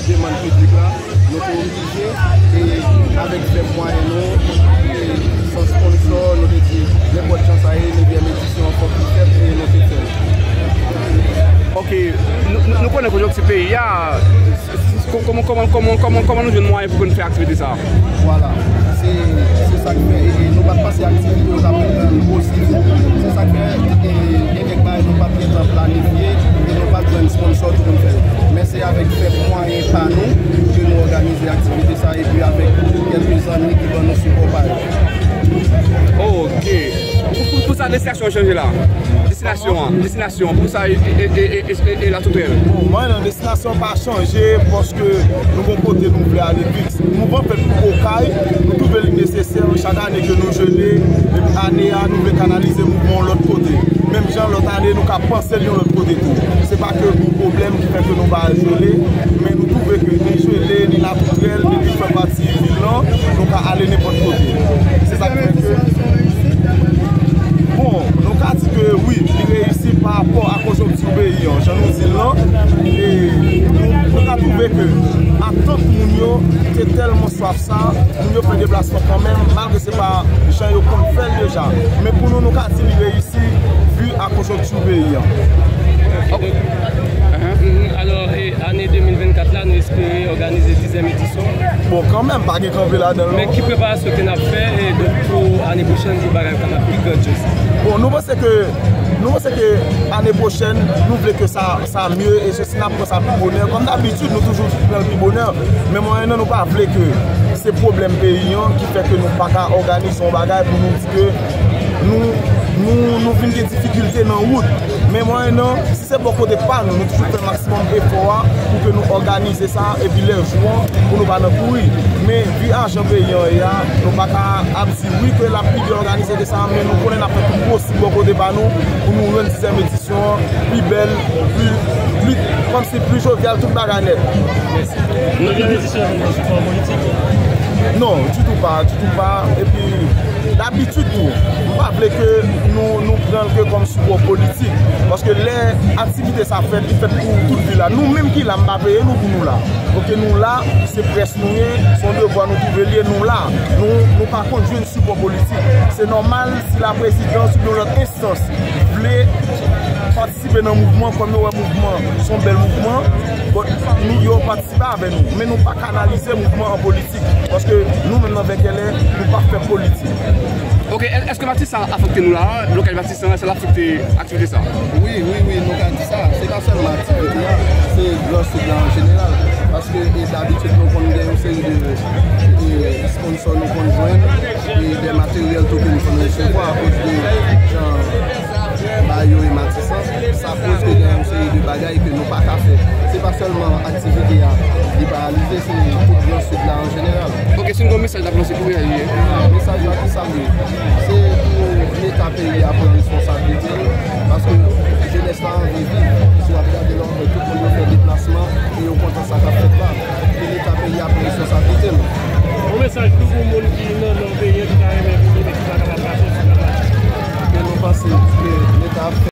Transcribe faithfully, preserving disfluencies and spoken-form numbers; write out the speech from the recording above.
Demann piblik la, nou te oblije, e avèk fèb mwayen nou, e san sponsò, nou te di, nenpòt jan sa ye, nevyèm edisyon an fòk li fèt, e nou te fè l. Ok, nou, nou, nou konnen konjonkti peyi a, s- s- kò- kòman, kòman, kòman, kòman, kòman nou jwenn mwayen pou nou fè aktivite sa a? Vwala, se, se sa k fè, e, e nou pa t panse aktivite yo t ap reprann osi vit. Se sa k fè, e, gen kèk bagay nou pa t gentan planifye, e nou pa t jwenn sponsò tou pou n fè l. Men se avèk fèb mwayen pa nou ke nou òganize aktivite sa, epi avèk kèlke zanmi ki ban nou sipò pa yo. Ok. Pou, pou, pou sa, destinasyon an chanje la. Destinasyon an, destinasyon an, pou sa, e, e, e, e, e, e la toutèl. Bon, mwen, nan destinasyon pa chanje, paske nou gon kote nou vle ale fiks. Mouvman fèt pou Okay, nou twouve li nesesè, chak ane ke nou jele, epi ane a, nou vle kanalize mouvman yon lòt kote. Menm jan lòt ane, nou ka panse l yon lòt kote tou. Se pa ke gon pwoblèm ki fè ke nou pa jele, men nou twouve ke ni jele, ni latoutrèl, ni li fè pati vil lan, nou ka ale nenpòt kote. Se sa k fè ke, bon, nou ka di ke wi, li reyisi pa rapò a konjonkti peyi an, jan nou di l lan, e nou, nou ka twouve ke atant moun yo te tèlman swaf sa, moun yo fè deplasman kanmenm, malgre se pa jan yo konn fè l deja. Men pou nou, nou ka di li reyisi, vi a konjonkti peyi an. Ok. Mhm. Alò, e ane de mil vennkat la, nou espere òganize dizyèm edisyon. Bon, kanmenm, pa gen kanpe ladan l, non. Men ki preparasyon ke n ap fè, e, donk, pou ane pwochèn, pou bagay yo kapab pi grandyòz? Bon, nou panse ke, nou panse ke ane pwochèn, nou vle ke sa, sa mye, e se si n ap pran sa pi bonè. Kòm dabitid, nou toujou pran l pi bonè. Men mwayennan, nou pa vle ke se pwoblèm peyi an ki fè ke nou pa ka òganize yon bagay pou nou di ke nou, nou, nou vin gen difikilte nan wout. Men mwayennan, si se bò kote pa nou, nou toujou fè maksimòm efò a pou ke nou òganize sa, epi lè jou an, pou nou pa nan kouri. Men vi a jan peyi an ye a, nou pa ka ap di wi ke l ap pi byen òganize ke sa, men nou konnen n ap fè tout posib bò kote pa nou pou nou rann dizyèm edisyon an pi bèl, pi, pi, kòmsi pi jovyal, tout bagay nèt. Mèsi. Nan kondisyon nan sipò politik? Non, ditou pa, ditou pa. Epi, dabitid tou, m pa vle ke nou, nou pran l ke kòm sipò politik. Paske lè aktivite sa fèt, li fèt pou tout vil la. Nou menm ki la, m pa peye nou pou nou la. Ok, nou la, se près nou ye, se yon devwa nou twouve l ye, nou la. Nou, nou pa konn jwenn sipò politik. Se nòmal si laprezidans oubyen yon lòt enstans vle patisipe nan mouvman, kòm yo wè mouvman se yon bèl mouvman, bon, nou, yo patisipe avè nou. Men nou pa kanalize mouvman an politik, paske nou menm nan Vèkèlè, nou pa fè politik. Ok, è- èske Matisan afekte nou la? Blokaj Matisan, èske l afekte aktivite sa? Wi, wi, wi, nou ka di sa. Se pa sèlman aktivite a, se Gran Sid la an jeneral. Paske, e, dabitid, nou konn gen yon seri de, e, sponsò nou konn jwenn, e, de materyèl tou ke nou konn resevwa akoz de jan ba yo e Matisan. Sa koz ke gen yon seri de bagay ke nou pa ka fè. Se pa sèlman aktivite a li paralize, se tout Gran Sid la an jeneral. Ok, si n gen yon mesaj n ap lanse, ki mesaj li ye? Mesaj la ki sa l ye? Se pou Leta peyi a pran responsablite l, paske jenès la anvi viv. Si w ap gade lè w ap wè tout moun yo fè deplasman e yo kontan sa k ap fèt la. Ke Leta peyi a pran responsablite l. Yon mesaj tou pou moun ki nan nò peyi a ki ta renmen vini men ki pa kapab mache, ki pa mache. Ke nou panse ke Leta ap fè